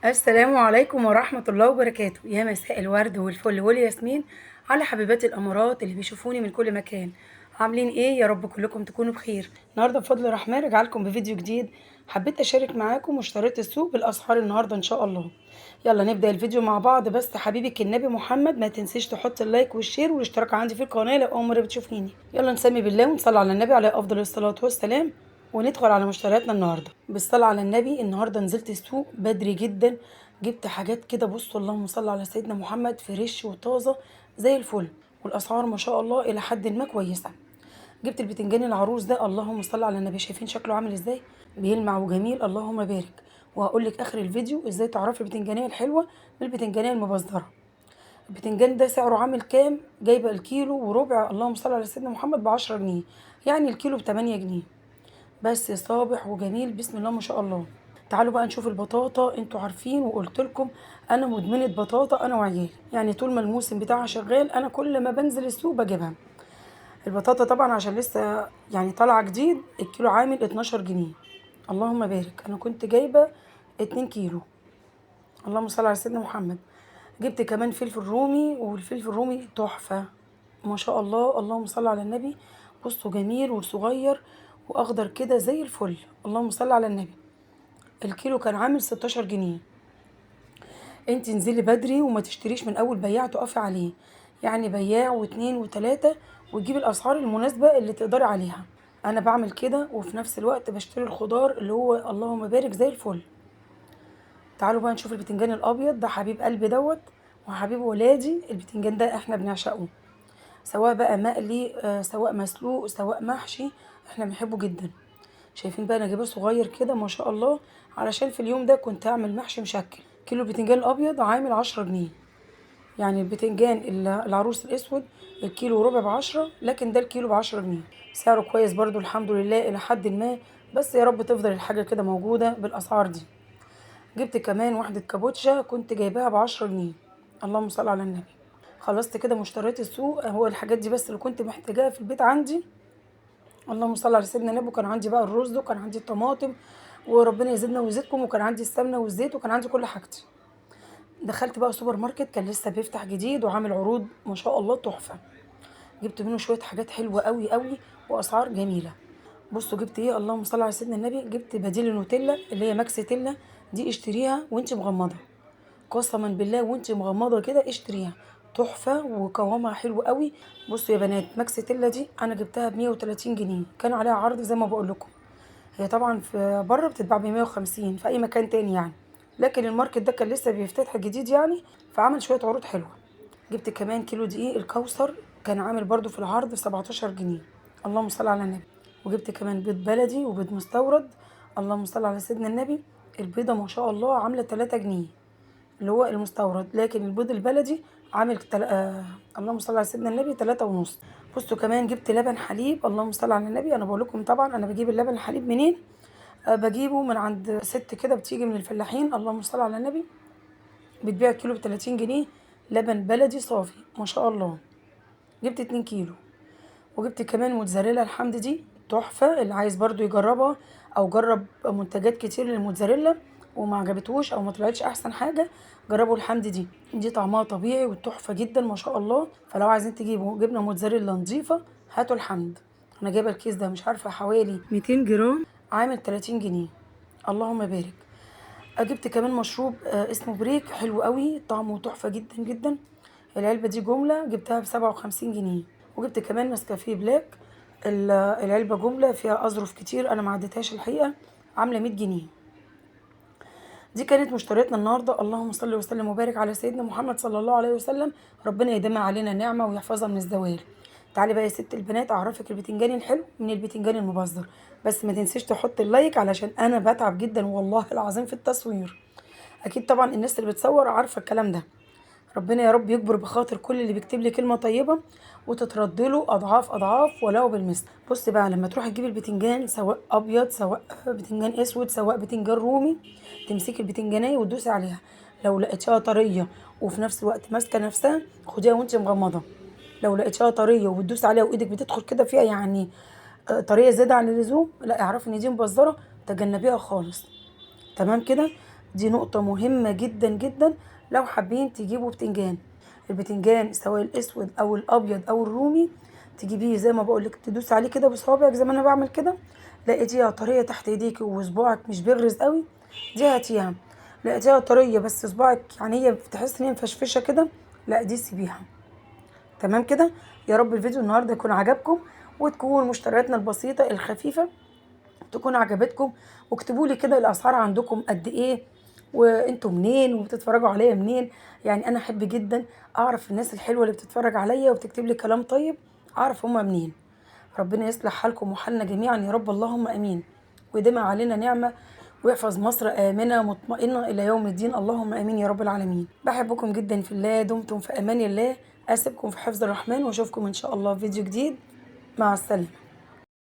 السلام عليكم ورحمة الله وبركاته. يا مساء الورد والفل والياسمين على حبيباتي الأمارات اللي بيشوفوني من كل مكان. عاملين ايه؟ يا رب كلكم تكونوا بخير. النهارده بفضل الرحمن رجع لكم بفيديو جديد. حبيت اشارك معاكم مشتريات السوق بالاسعار النهارده ان شاء الله. يلا نبدا الفيديو مع بعض. بس حبيبك النبي محمد ما تنسيش تحط ال like وال share والاشتراك عندي في القناة لو اول مرة بتشوفيني. يلا نسمي بالله ونصلي على النبي عليه افضل الصلاة والسلام وندخل على مشترياتنا النهارده. بالصلاة على النبي، النهارده نزلت السوق بدري جدا، جبت حاجات كده. بصوا اللهم صل على سيدنا محمد، fresh وطازه زي الفل، والاسعار ما شاء الله الى حد ما كويسة. جبت البتنجان العروس ده، اللهم صل على النبي، شايفين شكله عامل ازاي؟ بيلمع وجميل، اللهم بارك. وهقول لك اخر الفيديو ازاي تعرفي البتنجانيه الحلوة من البتنجانيه المبذره. البتنجان ده سعره عامل كام؟ جايبه الكيلو وربع، اللهم صل على سيدنا محمد، ب10 جنيه، يعني الكيلو ب8 جنيه بس، صابح وجميل بسم الله ما شاء الله. تعالوا بقى نشوف البطاطا. انتوا عارفين وقلت لكم انا مدمنه بطاطا انا وعيالي، يعني طول ما الموسم بتاعها شغال انا كل ما بنزل السوق بجيبها. البطاطا طبعا عشان لسه يعني طالعه جديد، الكيلو عامل 12 جنيه، اللهم بارك. انا كنت جايبه 2 كيلو، اللهم صل على سيدنا محمد. جبت كمان فلفل رومي، والفلفل الرومي تحفة ما شاء الله، اللهم صل على النبي. بصوا جميل وصغير واخضر كده زي الفل، اللهم صل على النبي. الكيلو كان عامل 16 جنيه. انت انزلي بدري وما تشتريش من اول بياع تقفي عليه، يعني بياع واتنين وتلاتة، وتجيبي الاسعار المناسبة اللي تقدري عليها. انا بعمل كده، وفي نفس الوقت بشتري الخضار اللي هو اللهم بارك زي الفل. تعالوا بقى نشوف البتنجان الابيض ده، حبيب قلبي دوت وحبيب ولادي. البتنجان ده احنا بنعشقه، سواء بقى مقلي، سواء مسلوق، سواء محشي، احنا بنحبه جدا. شايفين بقى انا جايباه صغير كده ما شاء الله، علشان في اليوم ده كنت هعمل محشي مشكل. كيلو البتنجان الابيض عامل 10 جنيه، يعني البتنجان العروس الاسود الكيلو وربع ب10، لكن ده الكيلو ب10 جنيه. سعره كويس برضو الحمد لله الى حد ما، بس يا رب تفضل الحاجة كده موجودة بالاسعار دي. جبت كمان واحدة كابوتشا كنت جايباها ب10 جنيه، اللهم صل على النبي. خلصت كده مشتريات السوق، هو الحاجات دي بس اللي كنت محتاجاها في البيت عندي، اللهم صل على سيدنا النبي. وكان عندي بقى الرز، وكان عندي الطماطم، وربنا يزيدنا ويزيدكم، وكان عندي السمنة والزيت، وكان عندي كل حاجتي. دخلت بقى سوبر ماركت كان لسه بيفتح جديد وعامل عروض ما شاء الله تحفة. جبت منه شوية حاجات حلوة قوي قوي واسعار جميلة. بصوا جبت ايه، اللهم صل على سيدنا النبي. جبت بديل النوتيلا اللي هي ماكس تيلا دي، اشتريها وانت مغمضه، قسما بالله وانت مغمضه كده اشتريها، تحفة وقوامها حلو قوي. بصوا يا بنات، ماكس تيلا دي انا جبتها ب 130 جنيه، كان عليها عرض زي ما بقول لكم. هي طبعا في بره بتتباع ب 150 في اي مكان تاني يعني، لكن الماركت ده كان لسه بيفتتح جديد يعني، فعمل شوية عروض حلوة. جبت كمان كيلو دقيق الكوثر، كان عامل برده في العرض 17 جنيه، اللهم صل على النبي. وجبت كمان بيض بلدي وبيض مستورد، اللهم صل على سيدنا النبي. البيضة ما شاء الله عامله 3 جنيه اللي هو المستورد، لكن البيض البلدي عامل اللهم صل على سيدنا النبي 3.5. بصوا كمان جبت لبن حليب، اللهم صل على النبي. انا بقول لكم طبعا انا بجيب اللبن الحليب منين؟ بجيبه من عند ست كده بتيجي من الفلاحين، اللهم صل على النبي، بتبيع كيلو ب30 جنيه لبن بلدي صافي ما شاء الله. جبت 2 كيلو. وجبت كمان موتزاريلا الحمد دي تحفة، اللي عايز برضو يجربها او جرب منتجات كتير للموتزاريلا وما عجبتهوش او ما طلعتش احسن حاجة، جربوا الحمد دي، دي طعمها طبيعي وتحفه جدا ما شاء الله. فلو عايزين تجيبوا جبنه موتزاريلا نظيفة هاتوا الحمد. انا جايبه الكيس ده مش عارفه حوالي 200 جرام، عامل 30 جنيه، اللهم بارك. جبت كمان مشروب اسمه بريك، حلو قوي طعمه تحفة جدا جدا. العلبة دي جملة جبتها ب57 جنيه. وجبت كمان نسكافيه black، العلبة جملة فيها اظرف كتير انا ما عديتهاش الحقيقة، عامله 100 جنيه. دي كانت مشترياتنا النهارده. اللهم صل وسلم وبارك على سيدنا محمد صلى الله عليه وسلم، ربنا يديمها علينا نعمه ويحفظها من الزوال. تعالي بقى يا ست البنات اعرفك البتنجان الحلو من البتنجان المبذر، بس ما تنسيش تحط ال like علشان انا بتعب جدا والله العظيم في التصوير. اكيد طبعا الناس اللي بتصور عارفه الكلام ده. ربنا يا رب يكبر بخاطر كل اللي بيكتب لي كلمة طيبة وتترد له اضعاف اضعاف ولو بالمثل. بصي بقى لما تروحي تجيبي البتنجان، سواء ابيض سواء بتنجان اسود سواء بتنجان رومي، تمسكي البتنجانيه وتدوسي عليها. لو لقيتيها طرية وفي نفس الوقت ماسكه نفسها خديها وانت مغمضه. لو لقيتيها طرية وبتدوسي عليها وايدك بتدخل كده فيها يعني طرية زيادة عن اللزوم، لا اعرفي ان دي مبذره، تجنبيها خالص. تمام كده. دي نقطة مهمة جدا جدا لو حابين تجيبوا بتنجان. البتنجان سواء الاسود او الابيض او الرومي، تجيبيه زي ما بقولك، تدوس عليه كده بصوابعك زي ما انا بعمل كده، لقيتيها طرية تحت ايديكي وصباعك مش بيغرز قوي، دي هاتيها. لقيتيها طرية بس صباعك يعني هي بتحس ان هي مفشفشه كده، لا دي سيبيها. تمام كده. يا رب الفيديو النهارده يكون عجبكم، وتكون مشترياتنا البسيطة الخفيفة تكون عجبتكم. واكتبوا لي كده الاسعار عندكم قد ايه، وانتوا منين، وبتتفرجوا عليا منين. يعني انا احب جدا اعرف الناس الحلوة اللي بتتفرج عليا وبتكتب لي كلام طيب، اعرف هما منين. ربنا يصلح حالكم وحالنا جميعا يا رب، اللهم امين، ويديم علينا نعمه، ويحفظ مصر امنه مطمئنة الى يوم الدين، اللهم امين يا رب العالمين. بحبكم جدا في الله، دمتم في امان الله، اسيبكم في حفظ الرحمن، واشوفكم ان شاء الله في فيديو جديد. مع السلامة.